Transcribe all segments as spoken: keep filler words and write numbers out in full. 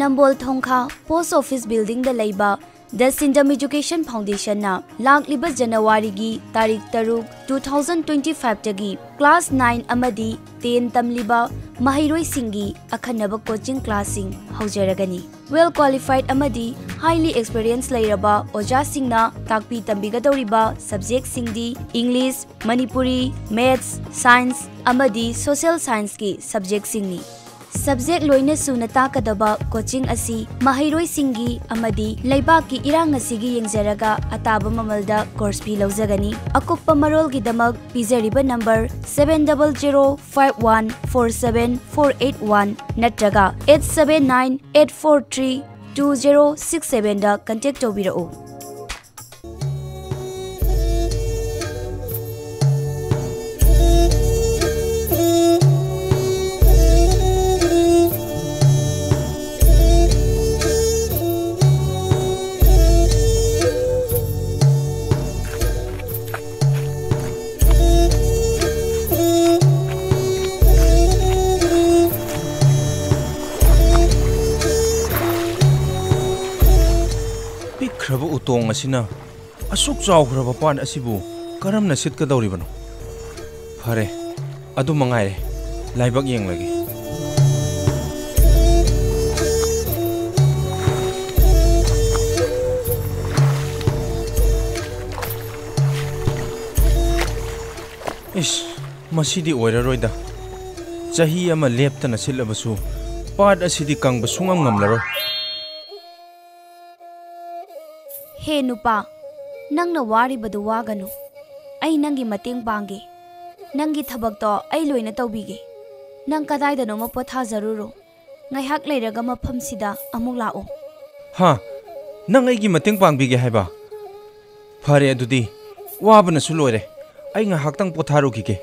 ꯅꯝꯕꯣꯜ ꯊꯣꯡꯈꯥ Post Office Buildingꯗ ꯂꯩꯕ The Sindam Education Foundationꯅ ꯂꯥꯛꯂꯤꯕ ꯖꯅꯋꯥꯔꯤꯒꯤ ꯇꯥꯔꯤꯛ ꯇꯔꯨꯛ, two thousand twenty fiveꯇꯒꯤ class nine ꯑꯃꯗꯤ ten ꯇꯝꯂꯤꯕ ꯃꯍꯩꯔꯣꯏꯁꯤꯡꯒꯤ ꯑꯈꯟꯅꯕ coaching classꯁꯤꯡ ꯍꯧꯖꯔꯒꯅꯤ꯫ Well qualified ꯑꯃꯗꯤ highly experience ꯂꯩꯔꯕ ꯑꯣꯖꯥꯁꯤꯡꯅ ꯇꯥꯛꯄꯤ ꯇꯝꯕꯤꯒꯗꯧꯔꯤꯕ subjectꯁꯤꯡꯗꯤ English, Manipuri, Maths, Science ꯑꯃꯗꯤ Social Scienceꯀꯤ subjectꯁꯤꯡꯅꯤ꯫ Subject ꯂꯣꯏꯅ ꯁꯨꯅ ꯇꯥꯛꯀꯗꯕ coaching ꯑꯁꯤ ꯃꯍꯩꯔꯣꯏꯁꯤꯡꯒꯤ ꯑꯃꯗꯤ ꯂꯩꯕꯥꯛꯀꯤ ꯏꯔꯥꯡ ꯑꯁꯤꯒꯤ ꯌꯦꯡꯖꯔꯒ ꯑꯇꯥꯕ ꯃꯃꯜꯗ course fee ꯂꯧꯖꯒꯅꯤ꯫ ꯑꯀꯨꯞꯄ ꯃꯔꯣꯜꯒꯤꯗꯃꯛ ꯄꯤꯖꯔꯤꯕ number seven double zero five one four seven four eight one ꯅꯠꯇ꯭ꯔꯒ eight seven nine eight four three two zero six sevenꯗ contact ꯇꯧꯕꯤꯔꯛꯎ꯫ ꯄꯤꯛꯈ꯭ꯔꯕ ꯎꯇꯣꯡ ꯑꯁꯤꯅ ꯑꯁꯨꯛ ꯆꯥꯎꯈ꯭ꯔꯕ ꯄꯥꯠ ꯑꯁꯤꯕꯨ ꯀꯔꯝꯅ ꯁꯤꯠꯀꯗꯧꯔꯤꯕꯅꯣ? ꯐꯔꯦ, ꯑꯗꯨ ꯃꯉꯥꯏꯔꯦ, ꯂꯥꯏꯕꯛ ꯌꯦꯡꯂꯒꯦ꯫ ꯏꯁ, ꯃꯁꯤꯗꯤ ꯑꯣꯏꯔꯔꯣꯏꯗ꯫ ꯆꯍꯤ ꯑꯃ ꯂꯦꯞꯇꯅ ꯁꯤꯠꯂꯕꯁꯨ ꯄꯥꯠ ꯑꯁꯤꯗꯤ ꯀꯪꯕ ꯁꯨꯡꯉꯝ ꯉꯝꯂꯔꯣꯏ꯫ ꯍꯦ ꯅꯨꯄꯥ, ꯅꯪꯅ ꯋꯥꯔꯤꯕꯗꯨ ꯋꯥꯒꯅꯨ꯫ ꯑꯩ ꯅꯪꯒꯤ ꯃꯇꯦꯡ ꯄꯥꯡꯒꯦ꯫ ꯅꯪꯒꯤ ꯊꯕꯛꯇꯣ ꯑꯩ ꯂꯣꯏꯅ ꯇꯧꯕꯤꯒꯦ꯫ ꯅꯪ ꯀꯗꯥꯏꯗꯅꯣꯃ ꯄꯣꯊꯥꯖꯔꯨꯔꯣ꯫ ꯉꯥꯏꯍꯥꯛ ꯂꯩꯔꯒ ꯃꯐꯝꯁꯤꯗ ꯑꯃꯨꯛ ꯂꯥꯛꯎ꯫ ꯍꯥ? ꯅꯪ ꯑꯩꯒꯤ ꯃꯇꯦꯡ ꯄꯥꯡꯕꯤꯒꯦ ꯍꯥꯏꯕ? ꯐꯔꯦ ꯑꯗꯨꯗꯤ, ꯋꯥꯕꯅꯁꯨ ꯂꯣꯏꯔꯦ꯫ ꯑꯩ ꯉꯥꯏꯍꯥꯛꯇꯪ ꯄꯣꯊꯥꯔꯨꯈꯤꯒꯦ꯫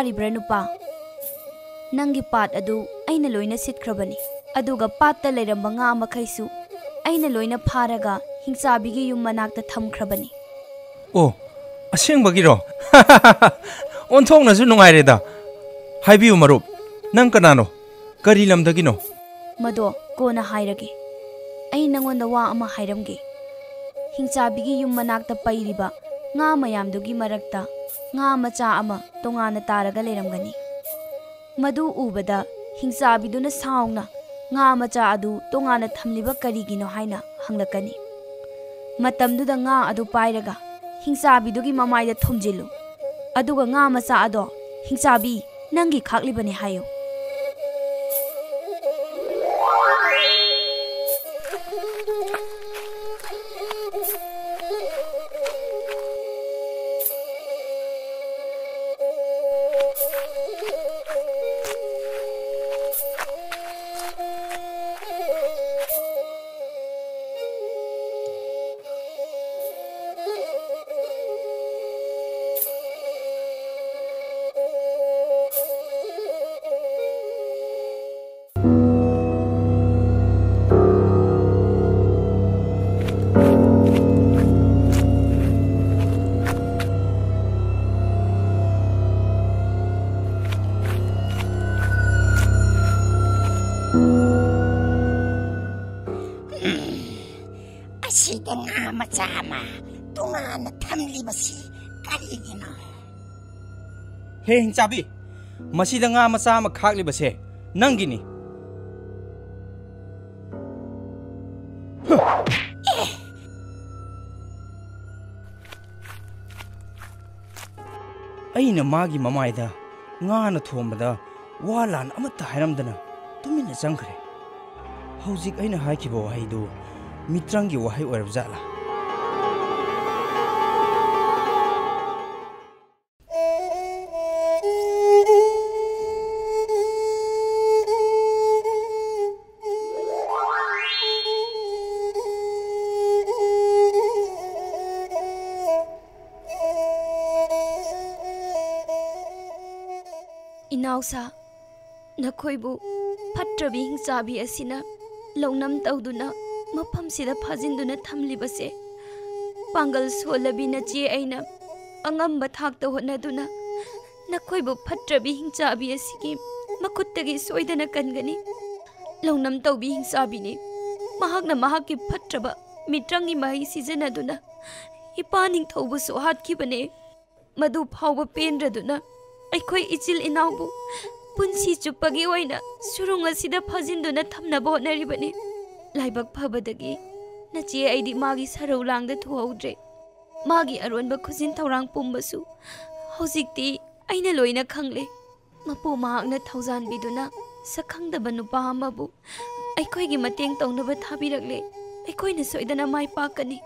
ꯌꯥꯔꯤꯕ꯭ꯔꯥ ꯅꯨꯄꯥ? ꯅꯪꯒꯤ ꯄꯥꯠ ꯑꯗꯨ ꯑꯩꯅ ꯂꯣꯏꯅ ꯁꯤꯠꯈ꯭ꯔꯕꯅꯤ, ꯑꯗꯨꯒ ꯄꯥꯠꯇ ꯂꯩꯔꯝꯕ ꯉꯥ ꯃꯈꯩꯁꯨ ꯑꯩꯅ ꯂꯣꯏꯅ ꯐꯥꯔꯒ ꯍꯤꯡꯆꯥꯕꯤꯒꯤ ꯌꯨꯝ ꯃꯅꯥꯛꯇ ꯊꯝꯈ꯭ꯔꯕꯅꯤ꯫ ꯑꯣ, ꯑꯁꯦꯡꯕꯒꯤꯔꯣ? ꯑꯣꯟꯊꯣꯛꯅꯁꯨ ꯅꯨꯡꯉꯥꯏꯔꯦꯗ꯫ ꯍꯥꯏꯕꯤꯌꯨ ꯃꯔꯨꯞ, ꯅꯪ ꯀꯅꯥꯅꯣ? ꯀꯔꯤ ꯂꯝꯗꯒꯤꯅꯣ? ꯃꯗꯣ ꯀꯣꯟꯅ ꯍꯥꯏꯔꯒꯦ꯫ ꯑꯩ ꯅꯉꯣꯟꯗ ꯋꯥ ꯑꯃ ꯍꯥꯏꯔꯝꯒꯦ꯫ ꯍꯤꯡꯆꯥꯕꯤꯒꯤ ꯌꯨꯝ ꯃꯅꯥꯛꯇ ꯄꯩꯔꯤꯕ ꯉꯥ ꯃꯌꯥꯝꯗꯨꯒꯤ ꯃꯔꯛꯇ ꯉꯥ ꯃꯆꯥ ꯑꯃ ꯇꯣꯉꯥꯟꯅ ꯇꯥꯔꯒ ꯂꯩꯔꯝꯒꯅꯤ꯫ ꯃꯗꯨ ꯎꯕꯗ ꯍꯤꯡꯆꯥꯕꯤꯗꯨꯅ ꯁꯥꯎꯅ ꯉꯥ ꯃꯆꯥ ꯑꯗꯨ ꯇꯣꯉꯥꯟꯅ ꯊꯝꯂꯤꯕ ꯀꯔꯤꯒꯤꯅꯣ ꯍꯥꯏꯅ ꯍꯪꯂꯛꯀꯅꯤ꯫ ꯃꯇꯝꯗꯨꯗ ꯉꯥ ꯑꯗꯨ ꯄꯥꯏꯔꯒ ꯍꯤꯡꯆꯥꯕꯤꯗꯨꯒꯤ ꯃꯃꯥꯏꯗ ꯊꯣꯝꯖꯤꯜꯂꯨ꯫ ꯑꯗꯨꯒ ꯉꯥ ꯃꯆꯥ ꯑꯗꯣ, "ꯍꯤꯡꯆꯥꯕꯤ, ꯅꯪꯒꯤ ꯈꯥꯛꯂꯤꯕꯅꯤ," ꯍꯥꯏꯌꯨ꯫ ꯑꯁꯤꯗ ꯉꯥ ꯃꯆꯥ ꯑꯃ ꯇꯣꯉꯥꯟꯅ ꯊꯝꯂꯤꯕꯁꯤ ꯀꯔꯤꯒꯤꯅꯣ? ꯍꯦ ꯍꯤꯡꯆꯥꯕꯤ, ꯃꯁꯤꯗ ꯉꯥ ꯃꯆꯥ ꯑꯃ ꯈꯥꯛꯂꯤꯕꯁꯦ ꯅꯪꯒꯤꯅꯤ꯫ ꯑꯩꯅ ꯃꯥꯒꯤ ꯃꯃꯥꯏꯗ ꯉꯥꯅ ꯊꯣꯝꯕꯗ ꯋꯥ ꯂꯥꯟ ꯑꯃꯠꯇ ꯍꯥꯏꯔꯝꯗꯅ ꯇꯨꯃꯤꯟꯅ ꯆꯪꯈ꯭ꯔꯦ꯫ ꯍꯧꯖꯤꯛ ꯑꯩꯅ ꯍꯥꯏꯈꯤꯕ ꯋꯥꯍꯩꯗꯨ ꯃꯤꯇ꯭ꯔꯪꯒꯤ ꯋꯥꯍꯩ ꯑꯣꯏꯔꯕ ꯖꯥꯠꯂꯥ? ꯁꯥ, ꯅꯈꯣꯏꯕꯨ ꯐꯠꯇ꯭ꯔꯕꯤ ꯍꯤꯡꯆꯥꯕꯤ ꯑꯁꯤꯅ ꯂꯧꯅꯝ ꯇꯧꯗꯨꯅ ꯃꯐꯝꯁꯤꯗ ꯐꯥꯖꯤꯟꯗꯨꯅ ꯊꯝꯂꯤꯕꯁꯦ, ꯄꯥꯡꯒꯜ ꯁꯣꯜꯂꯕꯤ ꯅꯆꯦ ꯑꯩꯅ ꯑꯉꯝꯕ ꯊꯥꯛꯇ ꯍꯣꯠꯅꯗꯨꯅ ꯅꯈꯣꯏꯕꯨ ꯐꯠꯇ꯭ꯔꯕꯤ ꯍꯤꯡꯆꯥꯕꯤ ꯑꯁꯤꯒꯤ ꯃꯈꯨꯠꯇꯒꯤ ꯁꯣꯏꯗꯅ ꯀꯟꯒꯅꯤ꯫ ꯂꯧꯅꯝ ꯇꯧꯕꯤ ꯍꯤꯡꯆꯥꯕꯤꯅꯤ꯫ ꯃꯍꯥꯛꯅ ꯃꯍꯥꯛꯀꯤ ꯐꯠꯇ꯭ꯔꯕ ꯃꯤꯇ꯭ꯔꯪꯒꯤ ꯃꯍꯩ ꯁꯤꯖꯤꯟꯅꯗꯨꯅ ꯏꯄꯥ ꯅꯤꯡꯊꯧꯕꯨꯁꯨ ꯍꯥꯠꯈꯤꯕꯅꯦ꯫ ꯃꯗꯨ ꯐꯥꯎꯕ ꯄꯦꯟꯗ꯭ꯔꯗꯨꯅ ꯑꯩꯈꯣꯏ ꯏꯆꯤꯜ ꯏꯅꯥꯎꯕꯨ ꯄꯨꯟꯁꯤ ꯆꯨꯞꯄꯒꯤ ꯑꯣꯏꯅ ꯁꯨꯔꯨꯡ ꯑꯁꯤꯗ ꯐꯥꯖꯤꯟꯗꯨꯅ ꯊꯝꯅꯕ ꯍꯣꯠꯅꯔꯤꯕꯅꯤ꯫ ꯂꯥꯏꯕꯛ ꯐꯕꯗꯒꯤ ꯅꯆꯦ ꯑꯩꯗꯤ ꯃꯥꯒꯤ ꯁꯔꯧ ꯂꯥꯡꯗ ꯊꯨꯍꯧꯗ꯭ꯔꯦ꯫ ꯃꯥꯒꯤ ꯑꯔꯣꯟꯕ ꯈꯨꯖꯤꯟ ꯊꯧꯔꯥꯡ ꯄꯨꯝꯕꯁꯨ ꯍꯧꯖꯤꯛꯇꯤ ꯑꯩꯅ ꯂꯣꯏꯅ ꯈꯪꯂꯦ꯫ ꯃꯄꯨ ꯃꯍꯥꯛꯅ ꯊꯧꯖꯥꯟꯕꯤꯗꯨꯅ ꯁꯛꯈꯪꯗꯕ ꯅꯨꯄꯥ ꯑꯃꯕꯨ ꯑꯩꯈꯣꯏꯒꯤ ꯃꯇꯦꯡ ꯇꯧꯅꯕ ꯊꯥꯕꯤꯔꯛꯂꯦ꯫ ꯑꯩꯈꯣꯏꯅ ꯁꯣꯏꯗꯅ ꯃꯥꯏ ꯄꯥꯛꯀꯅꯤ꯫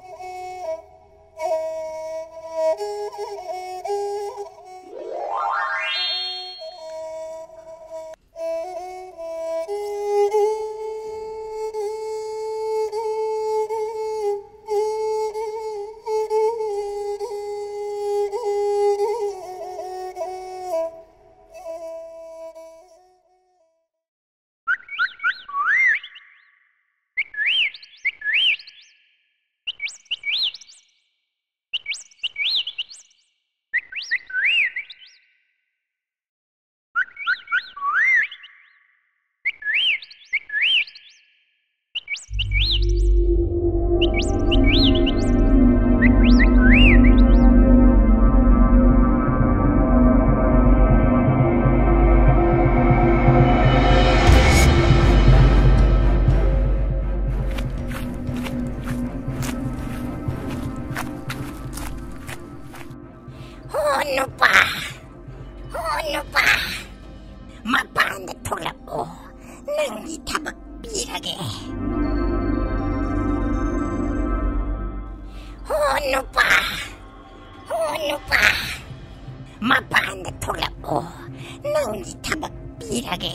ꯍꯣ ꯅꯨꯄꯥ, ꯍꯣ ꯅꯨꯄꯥ, ꯃꯄꯥꯟꯗ ꯊꯣꯛꯂꯛꯑꯣ, ꯅꯪꯒꯤ ꯊꯕꯛ ꯄꯤꯔꯒꯦ꯫ ꯍꯣ ꯅꯨꯄꯥ, ꯍꯣ ꯅꯨꯄꯥ, ꯃꯄꯥꯟꯗ ꯊꯣꯛꯂꯛꯑꯣ, ꯅꯪꯒꯤ ꯊꯕꯛ ꯄꯤꯔꯒꯦ꯫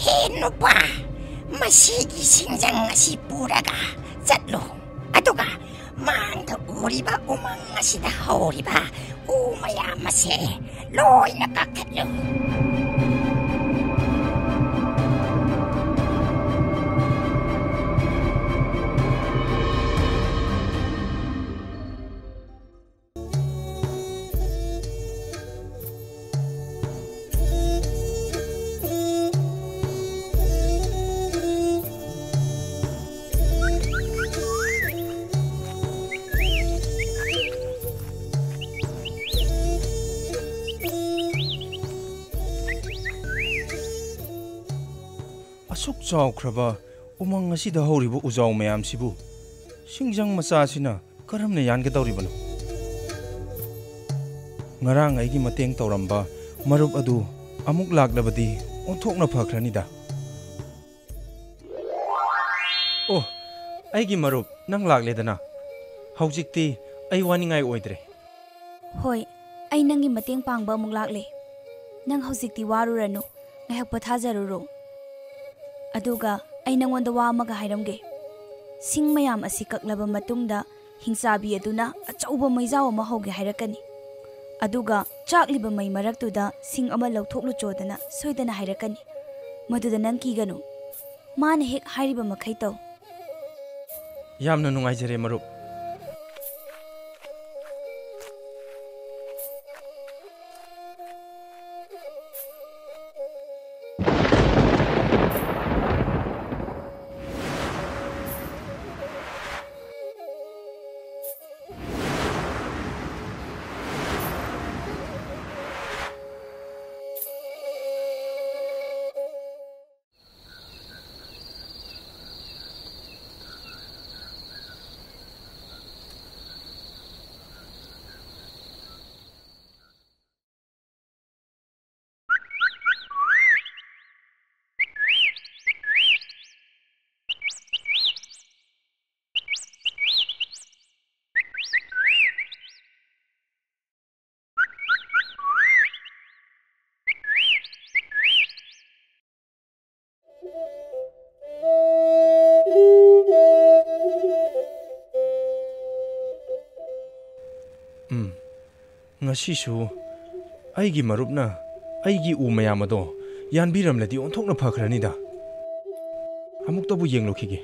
ꯍꯦ ꯅꯨꯄꯥ, ꯑꯁꯤꯒꯤ ꯁꯤꯡꯖꯪ ꯑꯁꯤ ꯄꯨꯔꯒ ꯆꯠꯂꯨ꯫ ꯑꯗꯨꯒ ꯃꯥꯡꯗ ꯎꯔꯤꯕ ꯎꯃꯪ ꯑꯁꯤꯗ ꯍꯧꯔꯤꯕ ꯎ ꯃꯌꯥꯝ ꯑꯁꯦ ꯂꯣꯏꯅ ꯀꯛꯊꯠꯂꯨ꯫ ꯑꯁꯨꯛ ꯆꯥꯎꯈ꯭ꯔꯕ ꯎꯃꯪ ꯑꯁꯤꯗ ꯍꯧꯔꯤꯕ ꯎꯖꯥꯎ ꯃꯌꯥꯝꯁꯤꯕꯨ ꯁꯤꯡꯖꯪ ꯃꯆꯥꯁꯤꯅ ꯀꯔꯝꯅ ꯌꯥꯟꯒꯗꯧꯔꯤꯕꯅꯣ? ꯉꯔꯥꯡ ꯑꯩꯒꯤ ꯃꯇꯦꯡ ꯇꯧꯔꯝꯕ ꯃꯔꯨꯞ ꯑꯗꯨ ꯑꯃꯨꯛ ꯂꯥꯛꯂꯕꯗꯤ ꯑꯣꯟꯊꯣꯛꯅ ꯐꯈ꯭ꯔꯅꯤꯗ꯫ ꯑꯣ, ꯑꯩꯒꯤ ꯃꯔꯨꯞ, ꯅꯪ ꯂꯥꯛꯂꯦꯗꯅ꯫ ꯍꯧꯖꯤꯛꯇꯤ ꯑꯩ ꯋꯥꯅꯤꯡꯉꯥꯏ ꯑꯣꯏꯗ꯭ꯔꯦ꯫ ꯍꯣꯏ, ꯑꯩ ꯅꯪꯒꯤ ꯃꯇꯦꯡ ꯄꯥꯡꯕ ꯑꯃꯨꯛ ꯂꯥꯛꯂꯦ꯫ ꯅꯪ ꯍꯧꯖꯤꯛꯇꯤ ꯋꯥꯔꯨꯔꯅꯨ, ꯉꯥꯏꯍꯥꯛ ꯄꯣꯊꯥꯖꯔꯨꯔꯣ꯫ ꯑꯗꯨꯒ ꯑꯩ ꯅꯪꯉꯣꯟꯗ ꯋꯥ ꯑꯃꯒ ꯍꯥꯏꯔꯝꯒꯦ꯫ ꯁꯤꯡ ꯃꯌꯥꯝ ꯑꯁꯤ ꯀꯛꯂꯕ ꯃꯇꯨꯡꯗ ꯍꯤꯡꯆꯥꯕꯤ ꯑꯗꯨꯅ ꯑꯆꯧꯕ ꯃꯩꯖꯥꯎ ꯑꯃ ꯍꯧꯒꯦ ꯍꯥꯏꯔꯛꯀꯅꯤ꯫ ꯑꯗꯨꯒ ꯆꯥꯛꯂꯤꯕ ꯃꯩ ꯃꯔꯛꯇꯨꯗ ꯁꯤꯡ ꯑꯃ ꯂꯧꯊꯣꯛꯂꯨꯆꯣꯗꯅ ꯁꯣꯏꯗꯅ ꯍꯥꯏꯔꯛꯀꯅꯤ꯫ ꯃꯗꯨꯗ ꯅꯪ ꯀꯤꯒꯅꯨ꯫ ꯃꯥꯅ ꯍꯦꯛ ꯍꯥꯏꯔꯤꯕ ꯃꯈꯩ ꯇꯧ꯫ ꯌꯥꯝꯅ ꯅꯨꯡꯉꯥꯏꯖꯔꯦ, ꯃꯔꯨꯞ꯫ ꯁꯤꯁꯨ ꯑꯩꯒꯤ ꯃꯔꯨꯞꯅ ꯑꯩꯒꯤ ꯎ ꯃꯌꯥꯝ ꯑꯗꯣ ꯌꯥꯟꯕꯤꯔꯝꯂꯗꯤ ꯑꯣꯟꯊꯣꯛꯅ ꯐꯈ꯭ꯔꯅꯤꯗ꯫ ꯑꯃꯨꯛꯇꯕꯨ ꯌꯦꯡꯂꯨꯈꯤꯒꯦ꯫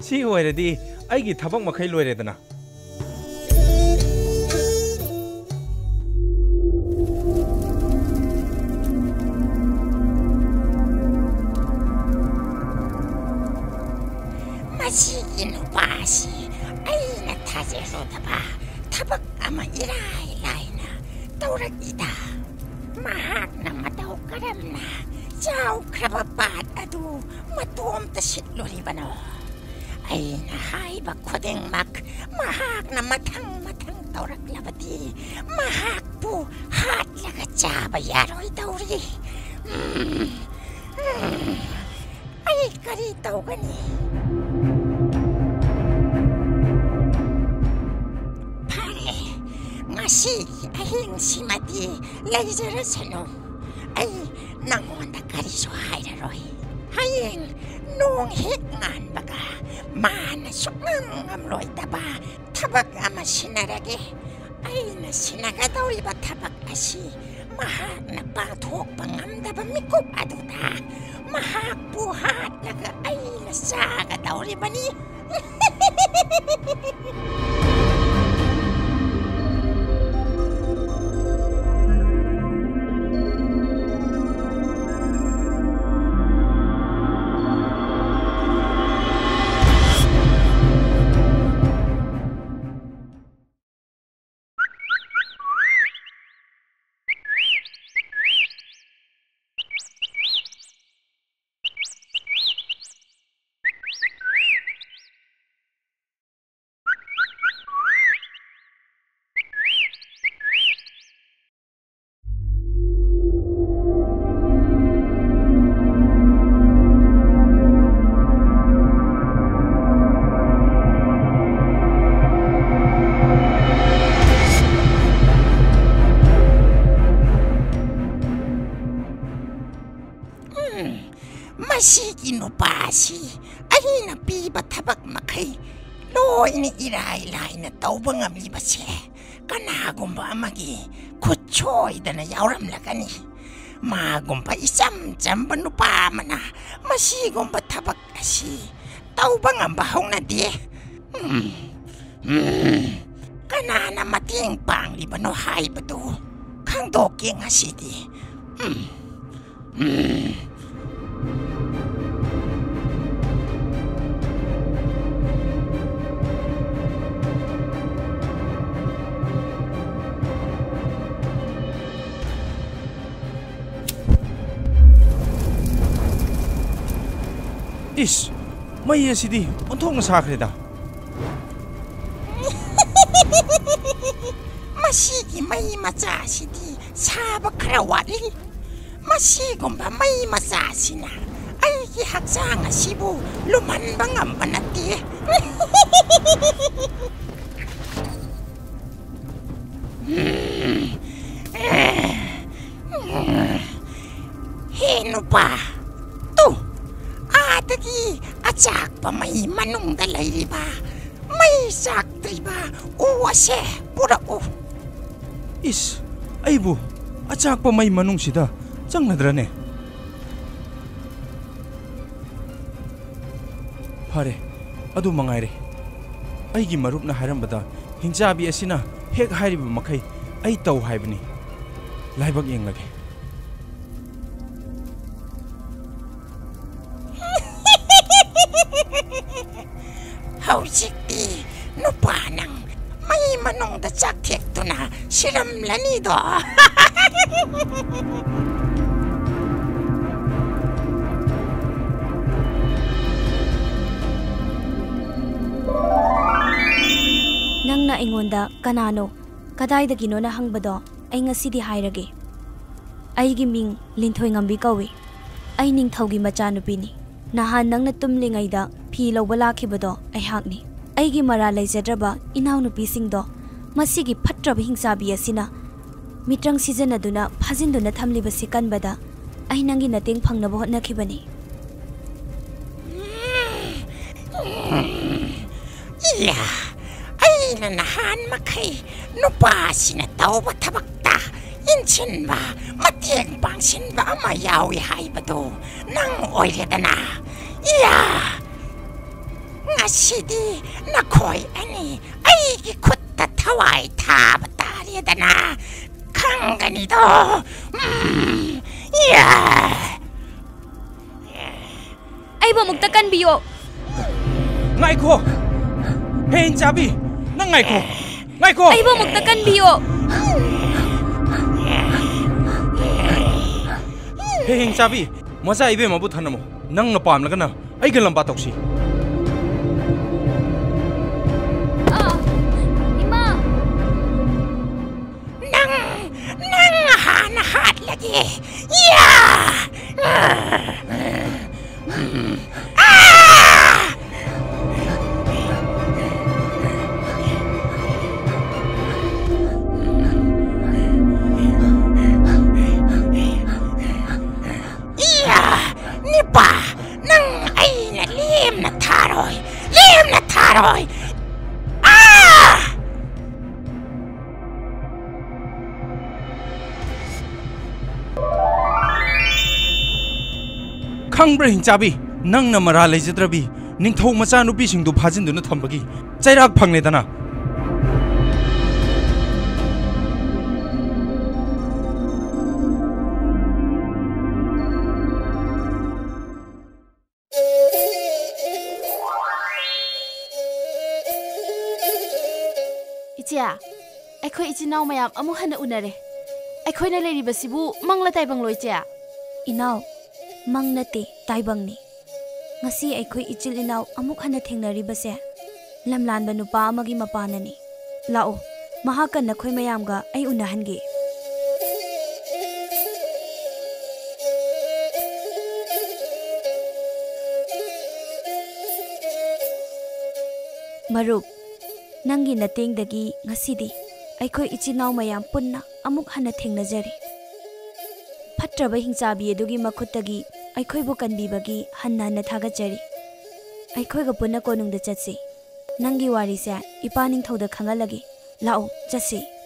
ꯁꯤ ꯑꯣꯏꯔꯗꯤ ꯑꯩꯒꯤ ꯊꯕꯛ ꯃꯈꯩ ꯂꯣꯏꯔꯦꯗꯅ꯫ ꯃꯁꯤꯒꯤ ꯅꯨꯄꯥ ꯑꯁꯤ ꯑꯩꯅ ꯊꯥꯖꯔꯨꯗꯕ ꯊꯕꯛ ꯑꯃ ꯏꯔꯥꯏ ꯂꯥꯏꯅ ꯇꯧꯔꯛꯏꯗ꯫ ꯃꯍꯥꯛꯅ ꯃꯇꯧ ꯀꯔꯝꯅ ꯆꯥꯎꯈ꯭ꯔꯕ ꯄꯥꯠ ꯑꯗꯨ ꯃꯇꯣꯝꯇ ꯁꯤꯠꯂꯨꯔꯤꯕꯅꯣ? ꯑꯩꯅ ꯍꯥꯏꯕ ꯈꯨꯗꯤꯡꯃꯛ ꯃꯍꯥꯛꯅ ꯃꯊꯪ ꯃꯊꯪ ꯇꯧꯔꯛꯂꯕꯗꯤ ꯃꯍꯥꯛꯄꯨ ꯍꯥꯠꯂꯒ ꯆꯥꯕ ꯌꯥꯔꯣꯏꯗꯧꯔꯤ꯫ ꯎꯝ, ꯎꯝ, ꯑꯩ ꯀꯔꯤ ꯇꯧꯒꯅꯤ? ꯐꯔꯦ, ꯉꯁꯤꯒꯤ ꯑꯍꯤꯡꯁꯤꯃꯗꯤ ꯂꯩꯖꯔꯁꯅꯨ꯫ ꯑꯩ ꯅꯪꯉꯣꯟꯗ ꯀꯔꯤꯁꯨ ꯍꯥꯏꯔꯔꯣꯏ꯫ ꯍꯌꯦꯡ ꯅꯣꯡ ꯍꯦꯛ ꯉꯥꯟꯕꯒ ꯃꯥꯅ ꯁꯨꯛꯉꯝ ꯉꯝꯂꯣꯏꯗꯕ ꯊꯕꯛ ꯑꯃ ꯁꯤꯟꯅꯔꯒꯦ꯫ ꯑꯩꯅ ꯁꯤꯟꯅꯒꯗꯧꯔꯤꯕ ꯊꯕꯛ ꯑꯁꯤ ꯃꯍꯥꯛꯅ ꯄꯥꯡꯊꯣꯛꯄ ꯉꯝꯗꯕ ꯃꯤꯀꯨꯞ ꯑꯗꯨꯗ ꯃꯍꯥꯛꯄꯨ ꯍꯥꯠꯂꯒ ꯑꯩꯅ ꯆꯥꯒꯗꯧꯔꯤꯕꯅꯤ꯫ ꯅꯨꯄꯥꯁꯤ ꯑꯩꯅ ꯄꯤꯕ ꯊꯕꯛ ꯃꯈꯩ ꯂꯣꯏꯅ ꯏꯔꯥꯏ ꯂꯥꯏꯅ ꯇꯧꯕ ꯉꯝꯂꯤꯕꯁꯦ ꯀꯅꯥꯒꯨꯝꯕ ꯑꯃꯒꯤ ꯈꯨꯠ ꯁꯣꯏꯗꯅ ꯌꯥꯎꯔꯝꯂꯒꯅꯤ꯫ ꯃꯥꯒꯨꯝꯕ ꯏꯆꯝ ꯆꯝꯕ ꯅꯨꯄꯥ ꯑꯃꯅ ꯃꯁꯤꯒꯨꯝꯕ ꯊꯕꯛ ꯑꯁꯤ ꯇꯧꯕ ꯉꯝꯕ ꯍꯧꯅꯗꯦ꯫ ꯎꯝ, ꯎꯝ, ꯀꯅꯥꯅ ꯃꯇꯦꯡ ꯄꯥꯡꯂꯤꯕꯅꯣ ꯍꯥꯏꯕꯗꯨ ꯈꯪꯗꯣꯛꯀꯦ ꯉꯁꯤꯗꯤ꯫ ꯎꯝ, ꯎꯝ꯫ ꯏꯁ, ꯃꯩ ꯑꯁꯤꯗꯤ ꯑꯣꯟꯊꯣꯛꯅ ꯁꯥꯈ꯭ꯔꯦꯗ꯫ ꯃꯁꯤꯒꯤ ꯃꯩ ꯃꯆꯥꯁꯤꯗꯤ ꯁꯥꯕ ꯈꯔ ꯋꯥꯠꯂꯤ꯫ ꯃꯁꯤꯒꯨꯝꯕ ꯃꯩ ꯃꯆꯥꯁꯤꯅ ꯑꯩꯒꯤ ꯍꯛꯆꯥꯡ ꯑꯁꯤꯕꯨ ꯂꯨꯝꯍꯟꯕ ꯉꯝꯕ ꯅꯠꯇꯦ꯫ ꯍꯦ ꯅꯨꯄꯥ, ꯇꯨ, ꯑꯥꯗꯒꯤ ꯑꯆꯥꯛꯄ ꯃꯩ ꯃꯅꯨꯡꯗ ꯂꯩꯔꯤꯕ ꯃꯩ ꯆꯥꯛꯇ꯭ꯔꯤꯕ ꯎ ꯑꯁꯦ ꯄꯨꯔꯛꯎ꯫ ꯏꯁ, ꯑꯩꯕꯨ ꯑꯆꯥꯛꯄ ꯃꯩ ꯃꯅꯨꯡꯁꯤꯗ ꯆꯪꯅꯗ꯭ꯔꯅꯦ? ꯐꯔꯦ, ꯑꯗꯨ ꯃꯉꯥꯏꯔꯦ꯫ ꯑꯩꯒꯤ ꯃꯔꯨꯞꯅ ꯍꯥꯏꯔꯝꯕꯗ ꯍꯤꯡꯆꯥꯕꯤ ꯑꯁꯤꯅ ꯍꯦꯛ ꯍꯥꯏꯔꯤꯕ ꯃꯈꯩ ꯑꯩ ꯇꯧ ꯍꯥꯏꯕꯅꯤ꯫ ꯂꯥꯏꯕꯛ ꯌꯦꯡꯂꯒꯦ꯫ ꯍꯧꯖꯤꯛꯇꯤ ꯅꯨꯄꯥ ꯅꯪ ꯃꯩ ꯃꯅꯨꯡꯗ ꯆꯥꯛꯊꯦꯛꯇꯨꯅ ꯁꯤꯔꯝꯂꯅꯤꯗꯣ꯫ ꯅꯪꯅ ꯑꯩꯉꯣꯟꯗ ꯀꯅꯥꯅꯣ, ꯀꯗꯥꯏꯗꯒꯤꯅꯣꯅ ꯍꯪꯕꯗꯣ ꯑꯩ ꯉꯁꯤꯗꯤ ꯍꯥꯏꯔꯒꯦ꯫ ꯑꯩꯒꯤ ꯃꯤꯡ ꯂꯤꯟꯊꯣꯏꯉꯝꯕꯤ ꯀꯧꯏ꯫ ꯑꯩ ꯅꯤꯡꯊꯧꯒꯤ ꯃꯆꯥꯅꯨꯄꯤꯅꯤ꯫ ꯅꯍꯥꯟ ꯅꯪꯅ ꯇꯨꯝꯂꯤꯉꯩꯗ ꯐꯤ ꯂꯧꯕ ꯂꯥꯛꯈꯤꯕꯗꯣ ꯑꯩꯍꯥꯛꯅꯤ꯫ ꯑꯩꯒꯤ ꯃꯔꯥꯜ ꯂꯩꯖꯗ꯭ꯔꯕ ꯏꯅꯥꯎꯅꯨꯄꯤꯁꯤꯡꯗꯣ ꯃꯁꯤꯒꯤ ꯐꯠꯇ꯭ꯔꯕ ꯍꯤꯡꯆꯥꯕꯤ ꯑꯁꯤꯅ ꯃꯤꯇ꯭ꯔꯪ ꯁꯤꯖꯤꯟꯅꯗꯨꯅ ꯐꯥꯖꯤꯟꯗꯨꯅ ꯊꯝꯂꯤꯕꯁꯤ ꯀꯟꯕꯗ ꯑꯩ ꯅꯪꯒꯤ ꯃꯇꯦꯡ ꯐꯪꯅꯕ ꯍꯣꯠꯅꯈꯤꯕꯅꯤ꯫ ꯑꯩꯅ ꯅꯍꯥꯟ ꯃꯈꯩ ꯅꯨꯄꯥꯁꯤꯅ ꯇꯧꯕ ꯊꯕꯛꯇ ꯏꯟꯁꯤꯟꯕ, ꯃꯇꯦꯡ ꯄꯥꯡꯁꯤꯟꯕ ꯑꯃ ꯌꯥꯎꯏ ꯍꯥꯏꯕꯗꯨ ꯅꯪ ꯑꯣꯏꯔꯦꯗꯅ꯫ ꯏꯌꯥ! ꯉꯁꯤꯗꯤ ꯅꯈꯣꯏ ꯑꯅꯤ ꯑꯩꯒꯤ ꯈꯨꯠꯇ ꯊꯋꯥꯏ ꯊꯥꯕ ꯇꯥꯔꯦꯗꯅ꯫ ꯈꯪꯒꯅꯤꯗꯣ꯫ ꯎꯝ, ꯏꯌꯥ! ꯑꯩꯕꯨ ꯑꯃꯨꯛꯇ ꯀꯟꯕꯤꯌꯣ꯫ ꯉꯥꯏꯈꯣ! ꯍꯦ ꯍꯤꯡꯆꯥꯕꯤ! ꯅꯪ ꯉꯥꯏꯈꯣ! ꯉꯥꯏꯈꯣ! ꯑꯩꯕꯨ ꯑꯃꯨꯛꯇ ꯀꯟꯕꯤꯌꯣ꯫ ꯍꯦ ꯍꯤꯡꯆꯥꯕꯤ! ꯃꯆꯥ ꯏꯕꯦꯝꯃꯕꯨ ꯊꯅꯝꯃꯣ꯫ ꯅꯪꯅ ꯄꯥꯝꯂꯒꯅ ꯑꯩꯒ ꯂꯝꯕꯥ ꯇꯧꯁꯤ꯫ ꯑꯥ! ꯏꯃꯥ! ꯅꯪ, ꯅꯪ ꯍꯥꯟꯅ ꯍꯥꯠꯂꯒꯦ꯫ ꯌꯥ! ꯑꯥ! ꯏꯌꯥ! ꯅꯤꯄꯥ, ꯅꯪ ꯑꯩꯅ ꯂꯦꯝꯅ ꯊꯥꯔꯣꯏ, ꯂꯦꯝꯅ ꯊꯥꯔꯣꯏ꯫ ꯑꯥ! ꯈꯪꯕ꯭ꯔꯥ ꯍꯤꯡꯆꯥꯕꯤ, ꯅꯪꯅ ꯃꯔꯥꯜ ꯂꯩꯖꯗ꯭ꯔꯕꯤ ꯅꯤꯡꯊꯧ ꯃꯆꯥꯅꯨꯄꯤꯁꯤꯡꯗꯨ ꯐꯥꯖꯤꯟꯗꯨꯅ ꯊꯝꯕꯒꯤ ꯆꯩꯔꯥꯛ ꯐꯪꯂꯦꯗꯅ꯫ ꯏꯆꯦ, ꯑꯩꯈꯣꯏ ꯏꯆꯤꯟ ꯏꯅꯥꯎ ꯃꯌꯥꯝ ꯑꯃꯨꯛ ꯍꯟꯅ ꯎꯅꯔꯦ꯫ ꯑꯩꯈꯣꯏꯅ ꯂꯩꯔꯤꯕꯁꯤꯕꯨ ꯃꯪꯂ ꯇꯥꯏꯕꯪꯂꯣ, ꯏꯆꯦ? ꯏꯅꯥꯎ, ꯃꯪ ꯅꯠꯇꯦ, ꯇꯥꯏꯕꯪꯅꯤ꯫ ꯉꯁꯤ ꯑꯩꯈꯣꯏ ꯏꯆꯤꯜ ꯏꯅꯥꯎ ꯑꯃꯨꯛ ꯍꯟꯅ ꯊꯦꯡꯅꯔꯤꯕꯁꯦ ꯂꯝꯂꯥꯟꯕ ꯅꯨꯄꯥ ꯑꯃꯒꯤ ꯃꯄꯥꯅꯅꯤ꯫ ꯂꯥꯛꯑꯣ, ꯃꯍꯥꯛꯀ ꯅꯈꯣꯏ ꯃꯌꯥꯝꯒ ꯑꯩ ꯎꯅꯍꯟꯒꯦ꯫ ꯃꯔꯨꯞ, ꯅꯪꯒꯤ ꯅꯇꯦꯡꯗꯒꯤ ꯉꯁꯤꯗꯤ ꯑꯩꯈꯣꯏ ꯏꯆꯤꯟ ꯏꯅꯥꯎ ꯃꯌꯥꯝ ꯄꯨꯟꯅ ꯑꯃꯨꯛ ꯍꯟꯅ ꯊꯦꯡꯅꯖꯔꯦ꯫ ꯐꯠꯇ꯭ꯔꯕ ꯍꯤꯡꯆꯥꯕꯤ ꯑꯗꯨꯒꯤ ꯃꯈꯨꯠꯇꯒꯤ ꯑꯩꯈꯣꯏꯕꯨ ꯀꯟꯕꯤꯕꯒꯤ ꯍꯟꯅ ꯍꯟꯅ ꯊꯥꯒꯠꯆꯔꯤ꯫ ꯑꯩꯈꯣꯏꯒ ꯄꯨꯟꯅ ꯀꯣꯅꯨꯡꯗ ꯆꯠꯁꯤ꯫ ꯅꯪꯒꯤ ꯋꯥꯔꯤꯁꯦ ꯏꯄꯥ ꯅꯤꯡꯊꯧꯗ ꯈꯪꯍꯜꯂꯒꯦ꯫ ꯂꯥꯛꯑꯣ, ꯆꯠꯁꯤ꯫